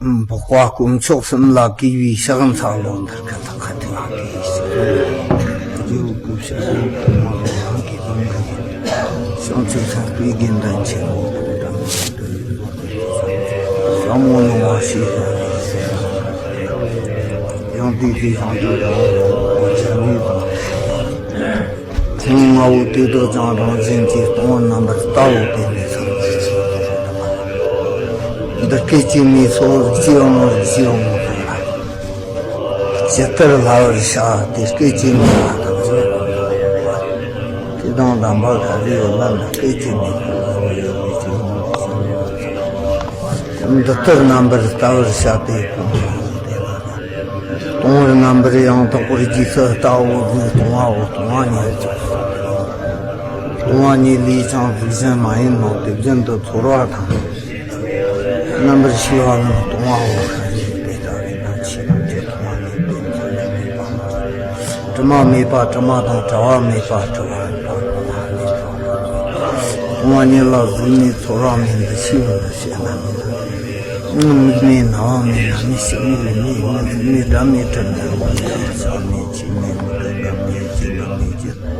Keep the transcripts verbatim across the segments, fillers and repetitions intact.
འབོག་པ་དཀོན་མཆོག་གསུམ་ལ་གུས་པའི་ཕྱག་འཚལ་ལོ། འདིར་ཁ་ཐག་ཁ་ཐུག་ཨ་ཀི་ཞིག་རྗེ་བོ་སྐུ་ཕྱག་ལེན་དུ་མ་ལ་ཡང་གི་དོན་གི་བྱང་ཆུབ་སེམས་དཔའི་དགེ་འདུན་ཆེན་པོ་དང་། ཟབ་མོ་ནོ་བ་ཞིག་ཡང་དུས་ཀྱི་བྱང་ཆུབ་ལ་ཡང་བྱང་ཆུབ་དང་། ཁོང་ལྔ་བོ་དེ་དག་ཀྱང་རང་བཞིན་གྱིས་སྟོང་པ་རྣམ་པར་བལྟའོ། དེ་ནས་སངས་རྒྱས་སོ། འདི་སྐད་ཅེས་མི་ཚོགས་ཅི་ཡང་རིགས་ཅི་ཡང་མི་ཚོགས་ལ། ཇི་ལྟར་སླ་བར་བྱ་སྟེ་སྐད་ཅེས་མི་ལ་དང་། དེ་དང་ལྡན་པ་ག་རེ་ཡོད་ལ་ན་སྐད་ཅེས་མི་ཚོགས་ལ་ཡོད་པའི་ཅི་ཡང་མི་ཚོགས། འདི་ལྟར་རྣམ་པར་བལྟ་བར་བྱ་སྟེ། སྟོང་པར་རྣམ་པར་ཡང་དག་པར་རྗེས་སུ་བལྟའོ་ཟེར། སྟོང་པའོ། སྟོང་པ་ཉིད་ཀྱང་། སྟོང་པ་ཉིད་ལས་ཀྱང་གཟུགས་གཞན་མ་ཡིན་ནོ། དེ་བཞིན་དུ་ཚོར་བ་དང་། རྣམ་པར་ཤེས་པ་རྣམས་སྟོང་པའོ། དེ་ལྟ་བས་ན་ཆོས་ཐམས་ཅད་སྟོང་པ་ཉིད་དེ་ཚོར་བ་མེད་པ་མ་ཡིན། དྲི་མ་མེད་པ་དྲི་མ་དང་བྲལ་བ་མེད་པ་བྲལ་བ་མེད་པ། སྟོང་པ་ཉིད་ལ་གཟུགས་མེད་ཚོར་བ་མེད་འདི་ཤེས་པར་བྱེད་ན། མིག་མེད་རྣ་བ་མེད་སྣ་མེད་ཤེས་མེད་ལུས་མེད། མི་གཟུགས་མེད་སྒྲ་མེད་དྲི་མེད་རོ་མེད། ཆགས་མེད་ཆོས་མེད་མི་སྡུག་འགག་མེད་སྐྱེ་འགག་མེད་ཀྱི།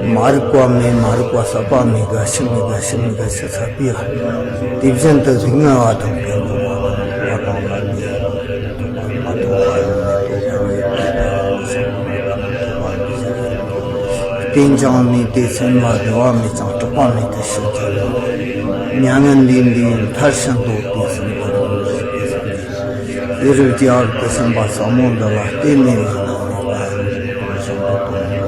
མ་རིག་པ་མེད་མ་རིག་པ་ཟད་པ་མེད། རྒ་ཤི་མེད་རྒ་ཤི་མེད་རྒ་ཤི་ཟད་པའི་ལྷ། དེ་བཞིན་དུ་ལུས་ངལ་བ་དང་ཀུན་ཏུ་བ་དང་ལ་ནི་རྟེན་ཅིང་མེད་དེ་སེམས་ལ་བདེ་བ་མེད་ཅིང་སྐྲག་པ་མེད་དེ་ཤིན་ཏུ་མྱ་ངན་ལས་འདས་མཐར་ཕྱིན་རྟོགས་པའི་སེམས་པ། ཤེས་རབ་ཀྱི་བར་དུ་ཕྱིན་པ་ཟབ་མོ་འདི་ལ་བརྟེན་ནས་ལ་ན་མེད་པ་ཡང་དུ་དོན་དུ་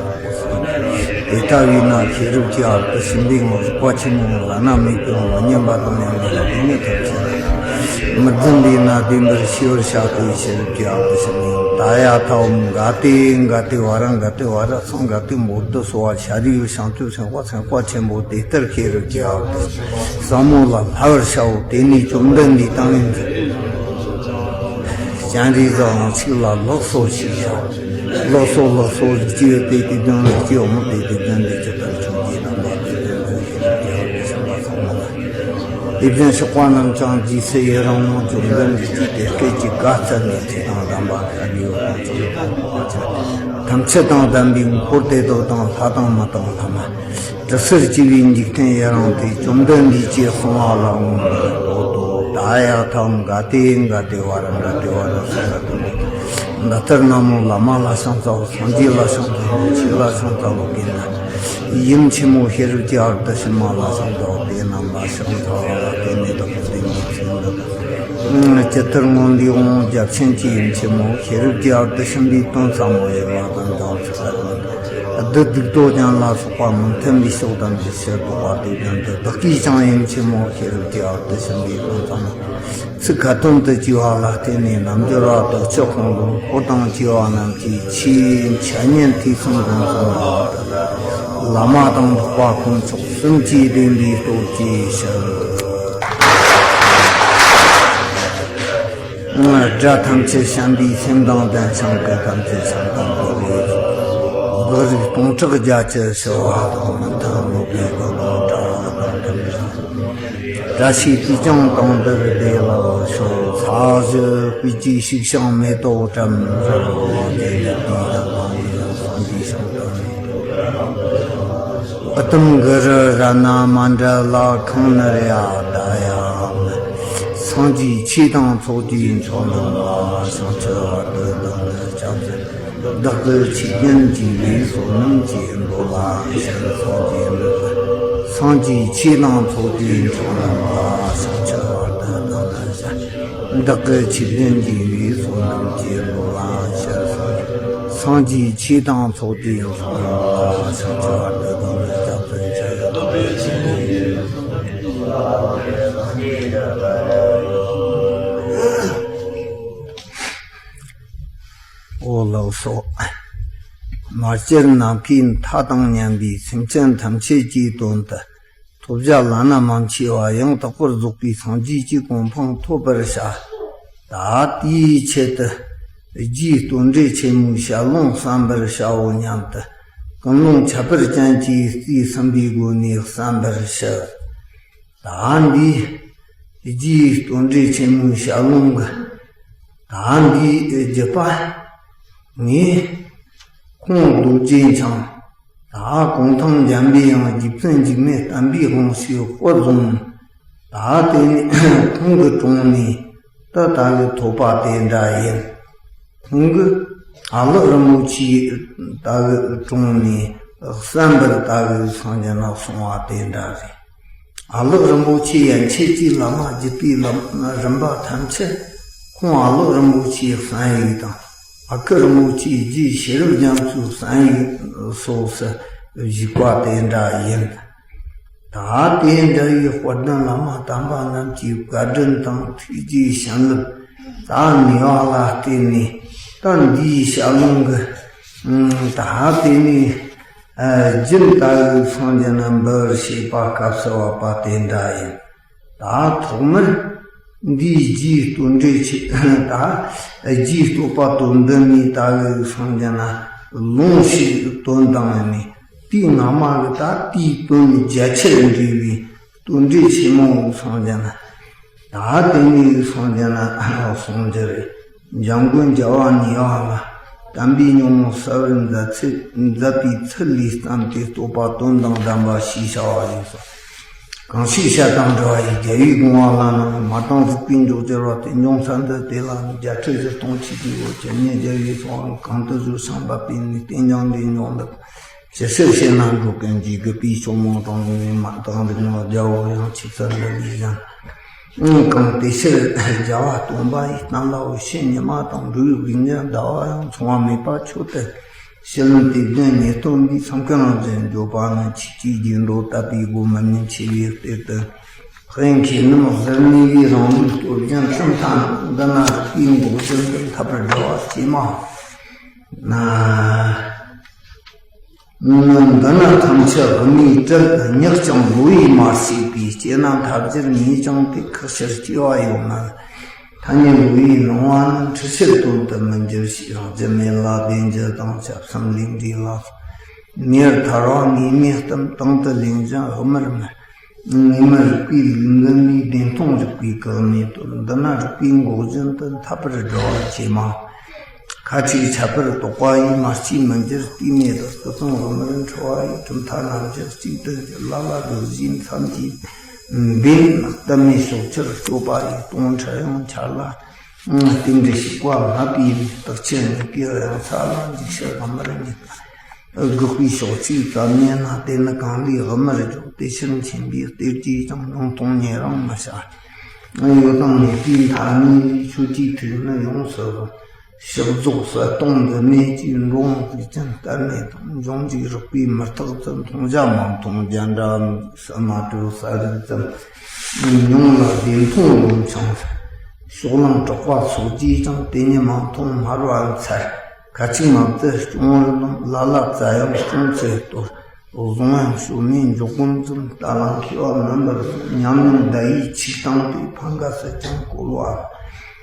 དེ་ལྟ་བས་ན་ཤེས་རབ་ཀྱི་བར་དུ་ཕྱིན་པའི་ངོ་རིག་པ་ཆེན་མོ་བླ་ན་མེད་པའི་ངོ་བོ་མཉམ་པ་དང་མཉམ་པའི་སྡེ་སྣོད་ཐམས་ཅད་མི་བརྫུན་པས་ན་བདེན་པར་ཤེས་པར་བྱ་སྟེ། ཤེས་རབ་ཀྱི་བར་དུ་ཕྱིན་པའི་ད་ཡ་ཐའོ་མ་ག་ཏེ་ག་ཏེ་བ་ར་ག་ཏེ་བ་ར་སང་ག་ཏེ་བོ་དྷི་སྭཱ་ཧཱ། ཤཱ་རིའི་བུ་བྱང་ཆུབ་སེམས་དཔའ་སེམས་དཔའ་ཆེན་པོ་དེ་ལྟར་ཤེས་རབ་ཀྱི་བར་དུ་ཟབ་མོ་ལ་སླ་བར་བྱའོ། དེ་ནས་བཅོམ་ལྡན་འདས་དང་ཡིན་ཟེར། སྤྱན་རས་གཟིགས་དབང་ཕྱུག་ལ་ལགས་སོ་ཞེས་བྱ། ལགས་སོ་ལགས་སོ། རིགས་ཀྱི་དཔལ་དེ་དང་རིགས་ཀྱི་བུ་མོ་དེ་དེ་དང་དེ་ཇི་ལྟར་བྱུང་གི་དང་པ་དེ་དང་དེ་ཞིག་ཀྱང་དེ་བྱུང་བ་ཚང་མ་ལ། དེ་བཞིན་གཤེགས་པ་རྣམས་ཀྱང་རྗེས་སུ་ཡི་རང་ངོ་། བཅོམ་ལྡན་འདས་ཀྱིས་དེ་སྐད་ཅེས་བཀའ་སྩལ་ནས། ཚེ་དང་ལྡན་པ་ཤཱ་རིའི་བུ་དང་། ཐམས་ཅད་དང་ལྡན་པའི་འཁོར་དེ་དག་དང་། ལྷ་དང་མི་དང་ལྷ་མ། དྲི་ཟར་བཅས་པའི་འཇིག་རྟེན་ཡི་རངས་ཏེ། བཅོམ་ལྡན་འདས་ཀྱིས་གསུང་བ་ལ་འོངས་པ་ན། ད་ཡ་ཐའོ་མ་ག་ཏེ་ག་ཏེ་བ་ར་ག་ཏེ་བ་ར་སང་ག་ཏེ་བ་ར། འདི་ལྟར་ན་མོ། བླ་མ་ལ་ཕྱག་འཚལ་ལོ། སངས་རྒྱས་ལ་ཕྱག་འཚལ་ལོ། ཆོས་ལ་ཕྱག་འཚལ་ལོ། དགེ་འདུན་ཡུམ་ཆེན་མོ་ཤེས་རབ་ཀྱི་བར་དུ་ཕྱིན་པ་ལ་ཕྱག་འཚལ་ལོ། དེ་རྣམས་ལ་ཕྱག་འཚལ་བ་ལ་བརྟེན་ནས་བདག་གི་སེམས་ཀྱི་ཚེ་འདི་ཇི་ལྟར་སྔོན་འདས་དབང་རྒྱལ་ཆེན་གྱི་ཡུམ་ཆེན་མོ་ཤེས་རབ་ཀྱི་བར་དུ་ཕྱིན་པའི་དོན་ཟབ་མོ་ཡི་བླ་དང་འཇམ་ཚུལ་ལ་བདུད་སྡིག་ཏོ་ཅན་ལ་སོགས་པ་མི་མཐུན་པའི་ཕྱོགས་ཐམས་ཅད་ཕྱིར་ཟློག་པ་དེ་བཞིན་དུ་བདག་གིས་ཀྱང་ཡུམ་ཆེན་མོ་ཤེས་རབ་ཀྱི་བར་དུ་ཕྱིན་པའི་དོན་ཟབ་མོ་ཚིག་ཁ་ཏོན་དུ་བཅས་པ་ལ་བརྟེན་ནས་རྣལ་འབྱོར་པ་དག་ཕྱི་དཔང་པོ་འཁོར་དང་བཅས་པ་རྣམས་ཀྱི་ཆོས་འཆད་ཉན་ཐོས་བསམ་སྒོམ་གསུམ་ལ་བླ་མ་དང་འཕགས་པ་དཀོན་མཆོག་གསུམ་གྱི་བདེན་པའི་སྟོབས་ཀྱིས་ཕྱིར། དགྲ་ཐམས་ཅད་བྱམས་པའི་སེམས་དང་ལྡན་ཞིང་། བགེགས་ཐམས་ཅད་བྱམས་དང་ལྡན་པའི་སེམས། བགེགས་རིགས་སྟོང་ཕྲག་བརྒྱད་ཅུ་ཞི་བ་དང་། མི་མཐུན་རྨོངས་པའི་རྒོལ་རྡུང་བྲལ་བ་དང་། དགྲ་ཤེས་པས་ཀྱང་དེང་འདིར་བདེ་བླག་ཤོག་ས་གཞི་སྤོས་ཀྱིས་བྱུགས་ཤིང་མེ་ཏོག་བཀྲམ། རི་བོ་རྒྱལ་བའི་དུས་དང་བ་ཡི་སངས་རྒྱས་ཤིང་དུ་མེད། ཨུ་དུམ་གུ་རུ་རཏྣ་མཎྜལ་ཁང་ནི་རེ་ཨ་ད་ཡ། སངས་རྒྱས་ཆོས་དང་ཚོགས་ཀྱི་མཆོག་རྣམས་ལ། བྱང་ཆུབ་བར་དུ་བདག་ནི་སྐྱབས་མཛད། བདག་གི་ཆོས་བརྒྱུད་འཇིག་པའི་བསོད་ནམས་ཀྱིས། འགྲོ་ལ་ཕྱིར་སངས་རྒྱས་མི་ཕོད། སངས་རྒྱས་ཆོས་དང་ཚོགས་ཀྱི་མཆོག་རྣམས་ལ། བྱང་ཆུབ་བར་དུ་བདག་ནི་བདག་གི་ཆོས་བརྒྱུད་འཇིག་པའི་བསོད་ནམས་ཀྱིས། འགྲོ་ལ་ཕྱིར་སངས་རྒྱས། སངས་རྒྱས་ཆོས་དང་ཚོགས་ཀྱི་མཆོག་རྣམས་ལ། བྱང་ཆུབ་བར་དུ་བདག་ནི་སྐྱབས་སུ་མཆི། འོ་ལགས་སོ། མ་སྤྱིར་ནམ་མཁའི་མཐའ་དང་མཉམ་པའི་སེམས་ཅན་ཐམས་ཅད་ཀྱི་དོན་དུ། ཐོབ་བྱ་བླ་ན་མ་མཆིས་པ་ཡང་དག་པར་རྫོགས་པའི་སངས་རྒྱས་ཀྱི་གོ་འཕང་ཐོབ་པར་བྱ། ད་དེའི་ཆེད་དུ་རྗེའི་བསྟོད་འགྲེལ་ཆེན་མོའི་ཞལ་ལུང་གསན་པར་བྱའོ་སྙམ་དུ། ཀུན་སློང་ཁྱད་པར་ཅན་གྱི་རྩིས་ཟིན་པའི་སྒོ་ནས་གསན་པར་ཞུ། ད་འདིའི་རྗེའི་བསྟོད་འགྲེལ་ཆེན་མོའི་ཞལ་ལུང་གི་ ད་འདིའི་རྒྱུད་པ་ནས་ཁོང་རྡོ་རྗེ་འཆང་། ད་གུང་ཐང་འཇམ་པའི་དབྱངས། རྗེ་བཙུན་འཇིགས་མེད་བསྟན་པའི་དབང་ཕྱུག་པོ་བཟུང་། ད་དེ་ནས་ཁོང་གི་དྲུང་ནས་ད་ལྟ་བུ་ཐོབ་པ་དེ་འདྲ་ཡིན། ཁོང་གིས་ཨ་ལགས་རིན་པོ་ཆེའི་ལྟ་བུ་དྲུང་ནས་གསན་པར་ལྟ་བུ་སངས་རྒྱས་ན་གསུང་བ་དེ་འདྲ་རེད། ཨ་ལགས་རིན་པོ་ཆེ་ཡན་ཆད་ཀྱི་བླ་མ་རྒྱུད་པའི་ལམ་རིམ་པ་ཐམས་ཅད་ཁོང་ཨ་ལགས་རིན་པོ་ཆེའི་གསན་ཡིག་དང་། ཨ་ཁུ་རིན་པོ་ཆེའི་རྗེ་ཤེས་རབ་རྒྱ་མཚོའི་གསན་ཡིག་སོགས་སུ་བཞུགས་པ་དེ་འདྲ་ཡིན། ད་དེ་འདྲ་བའི་དཔལ་ལྡན་བླ་མ་དམ་པ་རྣམས་ཀྱི་བཀའ་དྲིན་དང་ཐུགས་རྗེའི་བྱིན་རླབས་ད་ནུས་པ་ལ་བརྟེན་ནས། ད་འདིའི་ཞལ་ལུང་གི་ཨ་ད་དེ་ནས་ཨ་རྒྱུན་ལྟ་བུའི་སངས་རྒྱས་ན་འབུལ་བར་བྱེད་པ་སྐབས་སུ་བབ་པ་དེ་འདྲ་ཡིན། ད་ཐོག་མར་འདིའི་རྗེའི་བསྟོད་འགྲེལ་ཆེ། ད་རྗེའི་བསྟོད་པ་དོན་བདུན་ནས་ལྟ་བུའི་སངས་རྒྱས་ན་ལུང་ཞིག་དོན་དང་ནི། དེའི་སྔ་མ་གི་ད་དེའི་དོན་བརྒྱ་ཆ་འདྲེས་པའི་བསྟོད་འགྲེལ་ཆེན་མོ་སངས་རྒྱས་ན། ད་དེ་ནས་སངས་རྒྱས་ན་གསུང་རྒྱུ་རེད། འཇམ་མགོན་རྒྱལ་བ་ནུས་པ་ལ་དམ་པའི་ཉོན་མོངས་གསལ་བར་མཛད་ཚེ། མཛད་པའི་ཚུལ་ལས་བརྩམས་ཏེ་བསྟོད་པ་དོན་དང་ལྡན་པ་ཞེས་བྱ་བ་ཡིན་གསུངས། གང་ཞིག་བཤད་དང་འདྲི་བ་ཡི། རྒྱལ་བའི་དགོངས་པ་ལ་ནི། མ་བཏང་གཟིགས་པའི་མགྱོགས་གྱུར་པ། རྟེན་འབྱུང་ས་འདི་དེ་ལ་ནི། རྒྱལ་ཕྲན་བཞི་སྟོང་ཆིག་སྟེང་ཡོད། ཇི་སྙེད་རྒྱལ་བའི་གསུང་བ་གང་དུ་བཞུགས་ཤིང་བབས་པས་ནི། རྟེན་འབྱུང་འདི་འབྱུང་འདི། ཇི་སྲིད་བཤད་ན་འགྲོ་ཀུན་གྱིས། གུས་པས་ཕྱོགས་མང་དུ་འོང་བས་མ། དང་རིག་ནོ་རྒྱལ་པོ་ཡང་ཆོས་ཚུལ་འདི་ལས་གཞན། གང་དེ་ཕྱིར་རྒྱལ་བ་སྟོན་པ་ཡི། བསྟན་ལ་འོད་ཆེན་ཉི་མ་དང་། འབྲུག་གི་བུ་འཇམ་ཟླ་བ་ཡང་། མཚུངས་པ་མེད་པ་མཆོག་ཏུ། ཕྱི་ལམ་དེ་བདུན་ཉེར་བདུན་པའི་མཚམས་ཀུན་ལ་འཛིན། བརྗོད་པ་ནི་ཆོས་ཀྱི་རྒྱུད་འགྲོ་དད་པའི་སྒོ། མི་ཉམས་ཆེ་བའི་གཏེར་དུ། དཔལ་མཁས་རྣམས་ཟུར་གནས་པའི་རང་ལུགས་སྟོབས་ལྡན་ཁྲིམས་མཐའ་འདི་ན་རིག་པའི་འགོག་བྱེད་འདི། འཐབ་པར་བྲེལ་བ་ཅན་མ་ན། འདི་ན་ཐམས་ཅད་དབུ་མའི་གྲལ། ཉག་ཅིང་ལོ་ཡིས་མ་བསྲེགས་པའི། སྐྱེས་ན་མཐའ་བརྒྱར་ངེས་ཀྱང་སྟེ། ཁག་ཆེར་སྐྱེ་བ་ཡོད་མིན། ཐ་སྙད་ལོ་ཡིས་ནང་བ་ནི། འཁྲུལ་ཕྱིར་དོན་དུ་མི་འགྱུར་ཞེས། རང་རྒྱུ་མེད་ལ་བདེན་རྒྱུ་དང་། སྐྱབས་སུ་ལུས་འབྲས་ལ་སོགས། མེ་ཡིས་ཐལ་བ་ངེས་མེད་གཏུམ། དང་དུ་ལེན་ཅིང་དབུ་མར་མི། ངེས་མེད་རིག་པའི་ལུགས་འདི་ནི། བདེན་སྟོང་རིག་པའི་བཀག་མེད་དོན། འདི་ན་རིག་པའི་འགོག་བཞིན་དུ། འཐབ་པར་བྲེལ་བ་ཅན་མ། ཁ་ཅིག་ཆད་པར་དོགས་པ་ཡིས། མ་སྐྱེས་མི་འགྱུར་ལྟོས་མེད་དུ། སྐུ་གསུང་དབུ་མར་འཁྲུལ་བ་ཡི། གྲུབ་མཐའ་རྣམ་འབྱེད་གཅིག་ཏུ་གྱུར། ལ་ལ་སྒྲོལ་བཞིའི་མཚམས་ཀྱི་འབེན། གཏམ་མེད་ཕྱོགས་ཆར་གཅོད་པ་ཡི། སྟོང་ཁྲ་ཡང་འཆར་ལ། རྟེན་འབྲེལ་ཞིག་པ་སྨྲ་བའི་མི། རྟག་ཆད་ངེས་ཀྱི་གཡང་ས་ལ། འཇིགས་ཕྱིར་དབུ་མར་ཉལ། སྒུག་པའི་ཕྱོགས་གཅིག་ཙམ་ཉལ་ན། དེ་ནི་གང་ལས་དབུ་མར་འཇོག་དེ་ཕྱིར་མཁྱེན་པའི་གཏེར་གྱིས་ཀྱང་། སྙིང་སྟོང་ཉན་རང་མི་བྱ། ཡོད་དང་མེད་པའི་མཐའ་གཉིས་ལས། ཆོས་ཀྱི་ཐིག་ནི་ཡོངས་སུ་བཟུང་། ཕྱག་རྫོགས་གསལ་སྟོང་འདི་མེད་ཀྱི། འགྲོ་འོང་གཟུགས་ཅན་རྟག་མེད་དང་། འབྱུང་འཇུག་རགས་པའི་མི་རྟག་ཙམ། མཐོང་བྱ་མ་མཐོང་རྒྱན་འདྲ་ཟད་མ་གྲུབ་ས་རིག་ཙམ། མྱོང་ལ་བདེན་མཐོང་རློམ་འཆང་། ཕྱོགས་གླང་གྲགས་པ་སོགས་ཀྱིས་ཀྱང་། དེ་ཉིད་མ་མཐོང་སྨྲ་བར་འཚལ། ཁ་ཅིག་མ་བཙལ་སྐྱོང་བར་འདུམ། ལ་ལ་བཙལ་ཡང་སྐྱོང་ཚེ་སྟོར། བཟུང་ཡང་ཞོ་མེད་འཇོག་གོམ་ཙམ། ལྟ་ལ་མཁས་པ་མིན་པར་ཟུང་། ཉམས་མྱོང་བརྡ་ཡིས་ཆོས་བཏང་སྟེ། ཕ་འགའ་སུ་ཀྱང་བཀོལ་བ།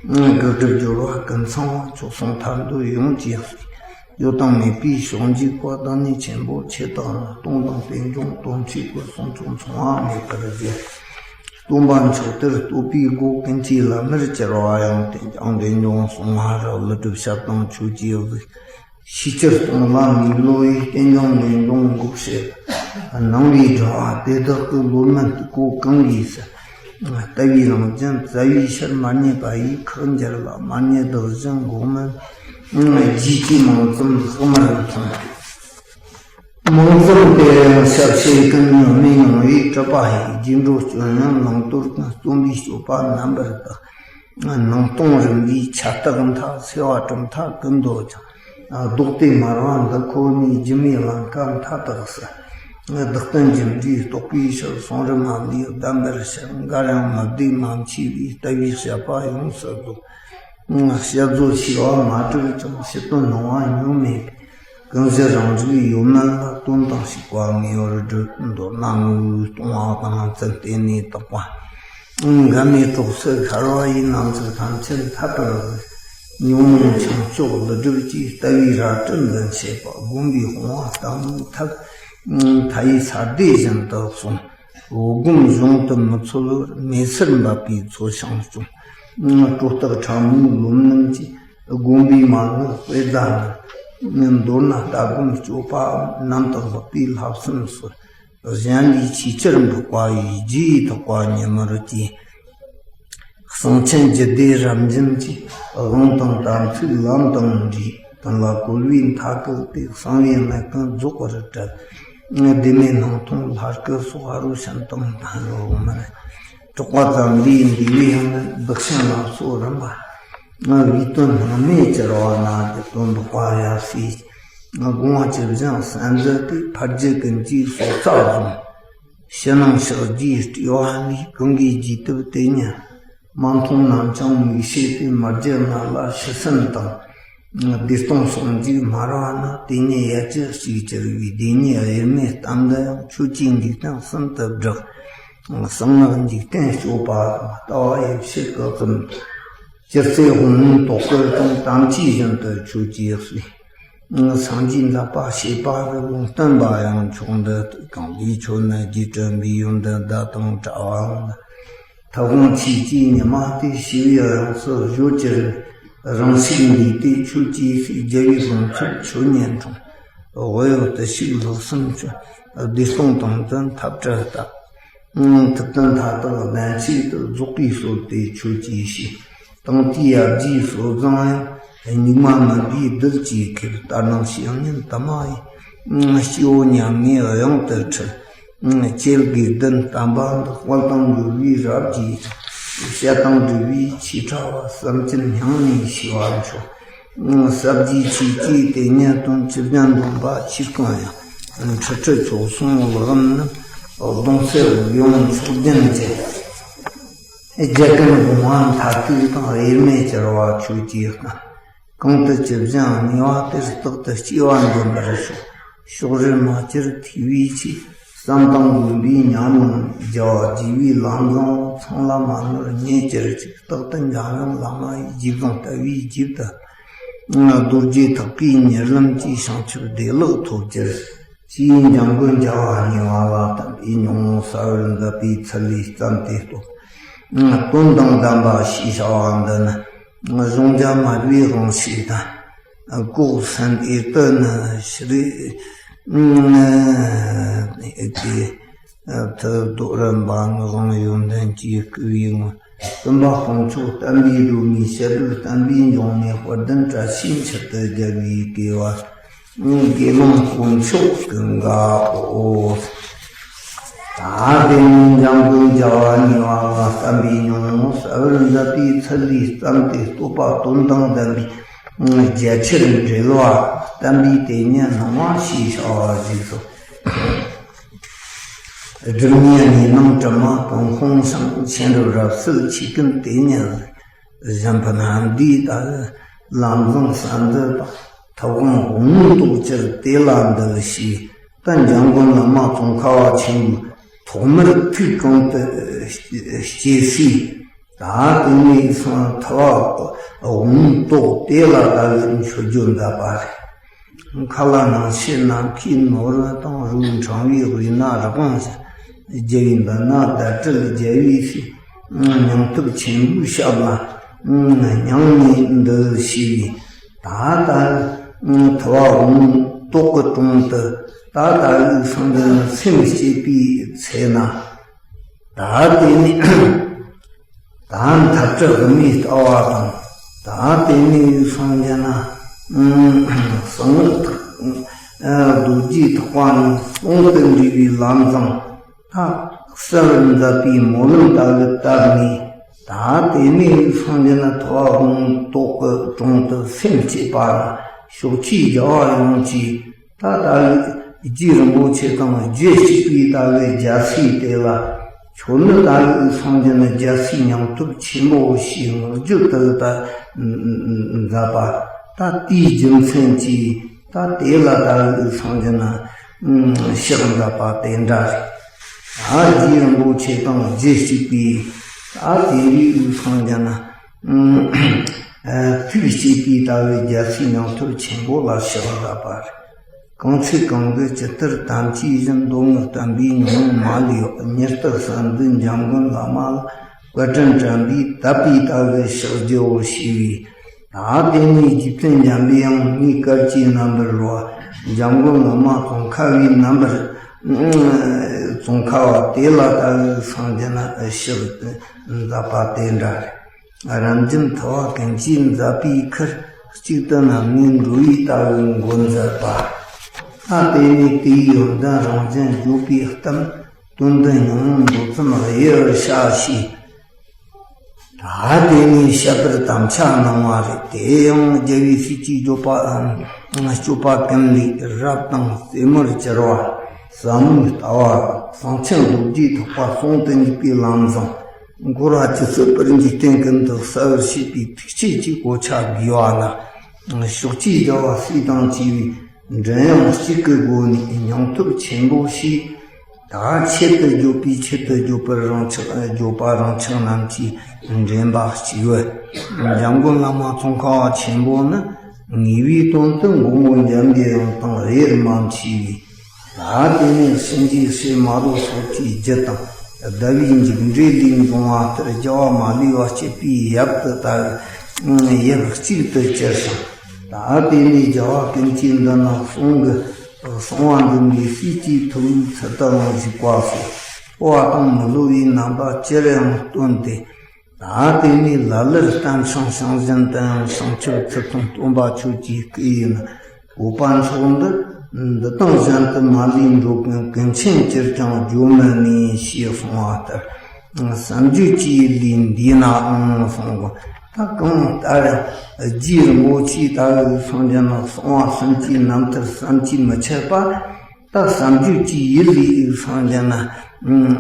དགག་སྒྲུབ་སྦྱོར་བ་ཀུན་ཚང་བ། མཆོག་གསུམ་ཐར་འདོད་ཡོངས་ཀྱི་ཡང་སྲིད། ཡོད་དང་མེད་པའི་ཕྱོགས་འཇིག་པ། བདག་ཉིད་ཆེན་པོ་ཆེ་དག་ནི། སྟོང་དང་རྟེན་འབྱུང་དོན་གཅིག་པུ། གསུང་ཆོས་མཚུངས་པ་མེད་པར་བརྗོད། སྟོན་པ་མཆོག་དེར་བསྟོད་པའི་སྒོ། ཀུན་གྱི་བླ་མར་གྱུར་པ་ཡང་། རྟེན་ཀྱང་རྟེན་འབྱུང་གསུང་མ་རབ། ཀླུ་སྒྲུབ་ཞབས་དང་ཆོས་ཀྱི་གཟུགས། ཤེས་བྱར་གཏོང་ལ་མི་བསླུ་བའི། རྟེན་འབྱུང་རྟེན་འབྱུང་འགོག་བྱེད་པ། སྣང་བའི་སྒྲུབ་པ་དེ་དག་གི། བློ་མུན་རྟུལ་པོ་གང་གིས་སེལ། ལྟ་བའི་རང་རྒྱུན་བཙལ་བའི་ཕྱིར། མ་རྙེད་པ་ཡི་ཁག་འགྱུར་ལ། མ་རྙེད་བདག་གཞན་འགོག་མིན། རྗེས་ཀྱི་མིང་ཙམ་ལྷག་མར་མཐོང་། མིང་ཙམ་དེ་ཡང་ཞབས་ཕྱི་ཀུན་ཉོན་མི་ཉུང་བས། གྲུབ་པ་ཡི་རྗེས་འགྲོ་སྐྱོན་ཡང་ནང་དོར་ཀུན། རྩོམ་པའི་སྤྱོད་པ་རྣམ་པར་དག། ནང་སྟོང་རིམ་པའི་ཆ་རྟགས་མཐའ། སེལ་བ་གྲུབ་མཐའ་ཀུན་འདོད་ཀྱང་། ལྡོག་སྟེ་མར་བ་འདི་ཁོ་ནའི། སྒྱུ་མའི་ཀླན་ཀ་མཐའ་དག་སེལ། བདག་རྟེན་སྒྱུ་འཕྲུལ་རྟོགས་པའི་ཕྱིར། གསུང་རབ་མ་ལུས་བདེན་པར་ཤར། འགར་ཡང་མི་བདེ་མ་མཆིས་པའི། ལྟ་བའི་དཔྱད་པ་ཡོངས་སུ་རྫོགས། དཔྱད་བཟོད་ཆེ་བ་མ་གྲུབ་ཀྱང་། ཕྱི་དོན་སྣང་བ་ཉོན་མེད་པའི། ཀུན་གཞི་རང་རིག་ཡོད་མིན་ལ། དོན་དང་ཞུགས་པ་ངེས་པར་སྒྲུབ། མདོར་ན་ངོ་བོས་སྟོང་པ་དང་། ཚུལ་བརྟེན་ནས་དག་པ། འགལ་མེད་གྲོགས་སུ་ཤར་བ་ཡི། རྣམ་གཞག་ཐམས་ཅད་འཐད་པར་བཞག། ཉོན་མོངས་ཆིངས་གཅོད་ཀླུ་སྒྲུབ་ཀྱི། ལྟ་བའི་རལ་གྲི་འཛིན་བྱེད་པ། བསྒོམ་པའི་དཔུང་བ་ལྟ་བུའི་ཐབས། མཐའ་ཡས་ས་སྡེ་བཞིན་དུ་གསུངས། བསྒོམ་གཞུང་དུ་མི་འཚོལ་བར། མེ་སེར་འབབ་པའི་མཚོ་བྱང་སྐྱོང་། སྒྲོ་བཏགས་ཕྲ་མོའི་ལོམ་རྣམས་ཀྱིས། དགོན་པའི་མ་དངུལ་དཔེ་ཟླ་ནི། མདོར་ན་ལྟ་སྒོམ་སྤྱོད་པའམ། ནམ་དུ་ལྷག་པའི་བསླབ་སེམས་སོགས། གཞན་ལས་ཆེས་ཆེར་འཕགས་པ་ཡི། རྗེས་ཐོབ་པ་ཉིད་མི་སྐྱེ། གསང་ཆེན་རྒྱུད་སྡེ་རབ་འབྱམས་ཀྱི། དབང་དང་དམ་ཚིག་ལམ་དང་འབྲས། དོན་ལ་གོལ་བའི་མཐའ་གལ་ཏེ། གསང་བའི་གནད་ཀུན་རྫོགས་པར་བཀྲལ། བདེན་མེད་སྣང་སྟོང་ལྷ་སྐུ་སོགས། ཨ་རུ་ཤན་དང་དང་ཡོད་མ་རེད། གྲགས་པ་ཙམ་ལས་འདས་པའི་ཡང་ན། སྡུག་ཅན་ལ་སོགས་རིམ་པ། བའི་དོན་སྣང་མེད་གྱུར་པ་ན། རྒྱུད་དོན་འཕགས་པ་ཡབ་སྲས་ཀྱི། དགོངས་པ་ཇི་བཞིན་གསལ་མཛད་དེ། ཕར་རྒྱུད་ཀུན་གྱི་སྲོག་རྩ་བཟུང་། ཕྱི་ནང་ཕྱོགས་བཅུའི་སྤྲོས་པ་ལས། གང་གིས་བརྗོད་བཏུབ་དེ་ཉིད་མ་མཐོང་ནམ་ཀྱང་མིག་ཤེས་ཏེ། མ་བརྗེད་ང་ལ་ཕྱི་སེམས་དང་། བདེ་སྟོང་ཟུང་འཇུག་སྨྲ་བ་ན། དེ་ཉིད་ཡབ་ཀྱི་གཅིག་གྱུར་པའི། བདེན་གཉིས་དབྱེར་མེད་གཏམ་འདི་ཡང་། ཆོས་ཀྱི་འཇིག་རྟེན་གསུམ་དུ་བསྒྲགས། གསང་སྔགས་འཇིག་རྟེན་སྤྱོད་པ་དང་། ལྟ་བ་ཡེ་ཤེས་སྐུ་གསུམ་དུ། སྤྱིར་ཚེ་དབང་མོའི་ཏོག་དཀར་དང་། དམ་ཆོས་བཞིན་དུ་ཆོས་ཀྱི་གསོས། སངས་རྒྱས་འདས་པ་བྱེད་པ་རེད། ལུང་བསྟན་པ་ཡང་མཆོག་འདི་ལྟར། གང་ལས་ཆོས་ནི་རྒྱས་དྲན་པའི། ཡོན་ཏན་ཟླ་དང་བྲལ་བའང་ལ། ཐུབ་དབང་ཆོས་ཀྱི་ཉི་མ་སྟེ། ཞི་བའི་དབྱངས་སུ་བརྗོད་ཅི་རིགས། རང་ཤུགས་འདུས་ཏེ་ཆོས་ཀྱི་གསོས། རྒྱལ་བའི་ལུང་ཁྱེར་ཆོས་ཉིད་འཁྲུངས། དབུ་ཡུག་བརྟུལ་ཞུགས་ལུགས་གསུམ་སྤྱོད། བདེ་སྟོང་དོན་བཙན་ཐབས་བྲལ་ལྟ། ཐུབ་བསྟན་མཐའ་དག་ལྡན་ཆོས་དུ། རྫོགས་པའི་སྲོལ་དེ་ཆོས་ཀྱིས་ཤེས། དང་དེའི་ཡབ་རྗེའི་སྲོལ་བཟང་ཡང་། སྙིགས་མ་མིན་པའི་རྡུལ་གྱིས་ཁེབས། ལྟར་སྣང་བཤེས་གཉེན་དུ་མ་ཡིས། སྐྱེ་བོ་མྱ་ངན་གཡང་དུ་ཁྲིད། ཆེ་དགེ་ལྡན་བསྟན་པ་འདི། དཔལ་དང་འབྲེལ་བའི་རབ་ཀྱི། བཤད་དང་འབྲེལ་བའི་ཆོས་ཕྲ་བ། བསམ་གྱིན་སྙིང་ནས་ཤེས་པར་མཆོག། ཟབ་རྒྱས་ཆོས་ཀྱི་དེ་ཉིད་དོན། ཇི་བཞིན་འདོམས་པ་ཆོས་སྐུ་ཡང་། ཁྲི་ཁྲི་མཆོག་གསུམ་ལག་ལེན་རྣམས། གདུང་སེལ་ཡོངས་མཆོག་སྦྱིན་བྱེད། རྒྱལ་ཀུན་དགོངས་པ་མཐར་ཐུག་དང་། དབྱེར་མེད་གྱུར་པ་ཆོས་ཀྱི་གཏམ། གང་དུ་ཇི་བཞིན་གནས་པ་དེར། རྟག་ཏུ་སྐྱེ་བ་འདོམས་པར་ཤོག། ཕྱོགས་རིས་མ་གྱུར་ཐུབ་པའི་ཆོས། བསམ་དང་བསྒོམ་པའི་ཉམས་ལེན་རྒྱལ་བ་དགྱེས་པའི་ལམ་བཟང་། ཚང་ལ་མ་ནོར་ཉེ་ཅིར་གཅིག། རྟག་ཏུ་འཇམ་དབྱངས་བླ་མ་ཡི། རྗེས་བཟུང་ལྟ་བའི་རྗེས་དུ། རྡོ་རྗེ་ཐེག་པའི་གཉེར་ལམ་གྱི། བྱང་ཆུབ་བདེ་ལེགས་ཐོབ་ཅིར། ཅེས་འཇམ་མགོན་རྒྱལ་བ་ཉེ་བ་ལ། བསྟན་པའི་སྙིང་པོ་གསལ་བར་མཛད་པའི་ཚུལ་ལས་བརྩམས་ཏེ་བསྟོད། དོན་དང་ལྡན་པ་ཞེས་བྱ་བ་འདི་ནི། གཞུང་བརྒྱ་སྨྲ་བའི་དབང་ཕྱུག་དང་། གོ་སན་ཨེ་ཏི་ནི་ཤྲི་ཏེ། ཐུ་དོ་རན་པ་ནི་དབང་ཡོན་ཏན་གྱིས་བསྐུལ་བའི་ངོ་། སྟོན་པ་དཀོན་མཆོག་བསྟན་པའི་སྒྲོན་མེ། བཤད་སྒྲུབ་བསྟན་པའི་འབྱུང་གནས། དཔལ་ལྡན་བཀྲ་ཤིས་མཆོག་ཏུ་རྒྱལ་བའི་སྐྱེ་བ། དགེ་སློང་དཀོན་མཆོག་ཀུན་དགའ་བོ། ད་དེ་ནས་འཇམ་མགོན་རྒྱལ་བ་ཉེ་བ་ལ། བསྟན་པའི་སྙིང་པོ་གསལ་བར་མཛད་པའི་ཚུལ་ལས་བརྩམས་ཏེ་བསྟོད་པ། དོན་དང་ལྡན་པའི་རྒྱ་ཆེར་འགྲེལ་བ། བསྟན་པའི་དེ་ཉིད་སྣང་བ་ཞེས་བྱ་བ་ཞིག་སོ། སྒྲུབ་གཉེན་གཉིས་སྣང་དྲི་མ་སྟོང་ཤོང་ཞིང་། མཁྱེན་རབ་རབ་གསལ་ཆོས་ཀུན་དེ་ཉིད་གཟིགས། གཞན་ཕན་ལམ་འདིའི་ལྟ་བུ་ལམ་བཟང་གསལ་མཛད་པ། ཐུབ་དབང་དབང་མོའི་ཏོག་ཅིག་དེ་ལ་འདུད་ཞེས། ད་འཇམ་མགོན་བླ་མ་ཙོང་ཁ་པ་ཆེན་པོའི་ཐོག་མར་ཐུགས་གང་དུ་སྐྱེས་སྲིད། ད་དེ་ནས་སང་ཐུབ་དབང་དབང་མོའི་ཏོག་དེ་ལ་ལྟ་བུ་མཆོད་བརྗོད་མཛད་པ་རེད། མཁའ་ལ་སྣང་བྱེད་ནམ་མཁའི་ནོར་བུ་དང་། རིགས་འཕྲེང་བའི་དབུས་ན་རི་དབང་ཅན། རྒྱལ་བའི་མདུན་ན་བརྡ་སྤྲོད་རྒྱལ་བའི་སྲས། སྙིང་སྟོབས་ཆེན་པོའི་ཞབས་ལ་སྙིང་ནས་འདུད་ཞེས་པའི། ད་ལྟ་ཐུབ་དབང་དབང་མོའི་ཏོག་གི་དྲུང་དུ། ད་ལྟ་སངས་རྒྱས་ནི་སེམས་བསྐྱེད་པའི་ཚེ་ན། ད་དེ་ནས། ད་མཐར་གྲོལ་དབུ་མའི་ལྟ་བ་དང་། ད་དེ་ནས་སངས་རྒྱས་ན། གསང་སྔགས་རྡོ་རྗེ་ཐེག་པ་ནི། དོན་དུ་འགྲེལ་བའི་ལམ་བཟང་ད་གསལ་བར་མཛད་པའི་སྨོན་ལམ་ལྟ་བུ་བཏབ་ནས། ད་དེ་ནས་སངས་རྒྱས་ན་ཐུབ་དབང་ཏོག་གི་དྲུང་དུ་སེམས་བསྐྱེད་པ་ལ་ཕྱོགས་ཆོས་རྒྱལ་བ་ཡོངས་ཀྱིས། ད་ལྟ་བུའི་རྗེ་རིན་པོ་ཆེ་དང་རྒྱུད་གཅིག་པའི་ལྟ་བུའི་རྒྱལ་སྲས་དེ་ལ། ཁྱོད་ནི་ལྟ་བུའི་སངས་རྒྱས་ནི་རྒྱལ་སྲས་སྙིང་སྟོབས་ཆེན་པོ་ཞེས་བསྔགས་བརྗོད་དུ་ད་མཛད་པ། ད་དེའི་རྒྱུ་མཚན་གྱིས་ད་དེ་ལ་ལྟ་བུའི་སངས་རྒྱས་ནི་ཕྱག་མཛད་པ་དེ་འདྲ་རེད། ད་རྗེ་རིན་པོ་ཆེ་དང་རྒྱུད་གཅིག་པའི་ད་དེ་འདྲའི་སངས་རྒྱས་ནི། ཐུགས་བསྐྱེད་པའི་ལྟ་བུའི་རྒྱལ་སྲས་སྙིང་སྟོབས་ཆེན་པོ་ལ་ཕྱག་བཏབ་པ་རེད། གང་ཚེ་གང་གི་ཇི་ལྟར་དམ་ཆོས་བཞིན། མདོ་སྔགས་བསྟན་པའི་སྙིང་པོ་མ་ལུས་པ། ཉི་ལྟར་གསལ་མཛད་འཇམ་མགོན་བླ་མ་ལ། བཀའ་དྲིན་དྲན་པས་དད་པའི་ལྟ་བའི་ཕྱག་རྒྱའོ་ཞེས་པས། ད་དེ་ནས་རྗེ་བཙུན་འཇམ་པའི་དབྱངས་ངའི་བཀའ་ཀྱི་རྣམ་པར་རོལ་པ། འཇམ་མགོན་བླ་མ་ཙོང་ཁ་བའི་རྣམ་པར། ཙོང་ཁ་བ་དེ་ལ་ལྟ་བའི་སངས་རྒྱས་ན་ཕྱག་མཛད་པ་དེ་འདྲ་རེད། རབ་འབྱམས་ཐུབ་པ་ཀུན་གྱིས་མཛད་པའི་ཁར། གཅིག་ཏུ་བསྣམས་ནས་འགྲོ་བའི་ལྟ་བའི་མགོན་མཛད་པ། ད་དེ་ནས་དེའི་ཡོན་ཏན་རང་བཞིན་བརྗོད་པའི་གཏམ། དོན་འདི་ཉུང་ངུ་མདོ་ཙམ་དབྱེ་བར་བྱ་ཞེས། ད་དེ་ནས་བཤད་པར་དམ་བཅའ་གནང་བ་རེད། དེ་ཡང་རྒྱལ་བའི་སྲས་ཀྱི་སྤྱོད་པ། སྤྱོད་པ་ཀུན་ལས་རབ་དང་རྩེ་མོར་གྱུར་པ། ཟབ་མོའི་ལྟ་བ། གསང་ཆེན་རྡོ་རྗེ་ཐེག་པ་ཟུང་དུ་འཇུག་པའི་ལམ་བཟང་། འཁོར་བ་ཇི་སྲིད་པར་འཇིག་རྟེན་ཀུན་ཏུ་གསལ་བར་བྱེད་པའི་ཐུགས་བསྐྱེད་ཀྱི་གོ་ཆ་བགོས་པ་ན། ཕྱོགས་བཅུའི་རྒྱལ་བ་སྲས་དང་བཅས་པའི་མགྲིན་དབྱངས་གཅིག་གི་སྒོ་ནས་སྙིང་སྟོབས་ཆེན་པོ་ཞེས། ད་ཆེད་དུ་བརྗོད་པའི་ཆེད་དུ་བརྗོད་པར་རང་ཆགས། བརྗོད་པ་རང་ཆགས་རྣམས་ཀྱིས་འདྲེན་པ་གཅིག་བུ། འཇམ་མགོན་བླ་མ་ཙོང་ཁ་བ་ཆེན་པོ་ནི་ངེས་པའི་དོན་དུ་མགོན་པོ་འཇམ་པའི་དབྱངས་དང་དབྱེར་མ་མཆིས་པས། ད་དེ་ནས་གཤིན་རྗེའི་སྲས་མ་རུ་སོགས་ཀྱི་རྒྱུད་དང་ཟླ་བའི་མཇུག་འབྲས་ལས་འབྱུང་བ་ལྟར་རྒྱལ་བ་མ་ལུས་པ་སྐྱེད་པའི་ཡབ་ཏུ་ལྟ་བུའི་ཡབ་གཅིག་ཏུ་གྱུར་ཞིང་། ད་དེ་ནས་རྒྱལ་བ་ཀུན་གྱི་མདུན་ན་གསུང་གི་གསང་བ་འདུས་པའི་སྲས་ཀྱི་ཐུ་བོའི་ཚུལ་དུའང་བཞུགས་པ་སོགས་འཕོ་བ་དང་མི་བསླུ་བའི་རྣམ་པ་ཅིར་ཡང་སྟོན་ཏེ། ད་དེ་ནས་ལ་ལར་བརྟན་ཞིང་བྱང་བཞིན་དུ་ཡང་བྱང་ཆུབ་ཚུལ་ཁྲིམས་སྟོན་པ་ཁྱོད་ཀྱི་སྐུ་ཡི་ནི་བཀོད་པ་མཆོག་འདི། འདི་དང་གཞན་དུ་མ་ལུས་འགྲོ་ཀུན་ཀུན་མཁྱེན་གྱུར་ཀྱང་བརྗོད་མི་ནུས་ཞེས་གསུངས་པ་ལྟར། བསམ་བརྗོད་ཀྱི་ལུས་འདིས་ནའང་གསུངས་གོ། ད་གང་ལྟར་རྒྱུ་རིན་པོ་ཆེ་ལྟ་བུའི་སངས་རྒྱས་ནི་གསང་བ་གསུམ་གྱི་རྣམ་ཐར་བསམ་གྱིས་མི་ཁྱབ་པ། ད་བསམ་བརྗོད་ཀྱི་ཡུལ་ལས་སངས་རྒྱས་ན་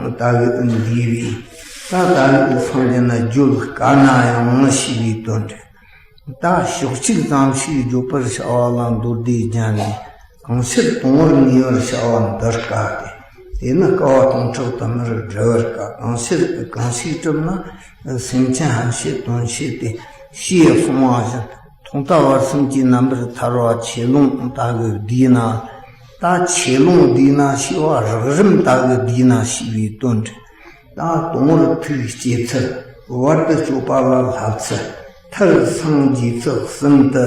ལྟ་བུ་འདས་པས། ད་ལྟ་བུ་སངས་རྒྱས་ན་བརྗོད་དཀའ་ན་ཡང་ཞེས་པའི་དོན་ཏེ། ད་ཕྱོགས་གཅིག་ཙམ་ཞིག་བརྗོད་པར་བྱ་བ་ལ་མདོ་སྡེ་རྒྱན་ལས། གང་ཕྱིར་དང་པོར་ངེས་པར་བྱ་བ་འདི་དཀའ་སྟེ། དེ་ནི་དཀའ་བ་སྟོང་ཕྲག་དུ་མར་བསྒྲལ་བར་དཀའ། གང་ཕྱིར་གང་ཞིག་གྲུབ་ན་སེམས་ཅན་ཧམ་བཤད་དོན་བྱེད་དེ། ཞེས་གསུངས་པ་བཞིན། ཐོག་མཐའ་བར་གསུམ་གྱི་རྣམ་པར་ཐར་བ་ཆེ་ལོང་ལྟ་བུ་བསྡུས་ན། ད་ཆེ་ལོང་བསྡུས་ན་ཞེས་པ་རགས་རིམ་ལྟ་བུ་བསྡུས་ན་ཞེས་པའི་དོན་ཏེ། ད་དང་པོར་ཐུགས་བསྐྱེད་ཚུལ། བར་དུ་གཅོད་པ་ལ་བསླབ་ཚུལ། མཐར་སངས་རྒྱས་ཚུལ་གསུམ་དུ།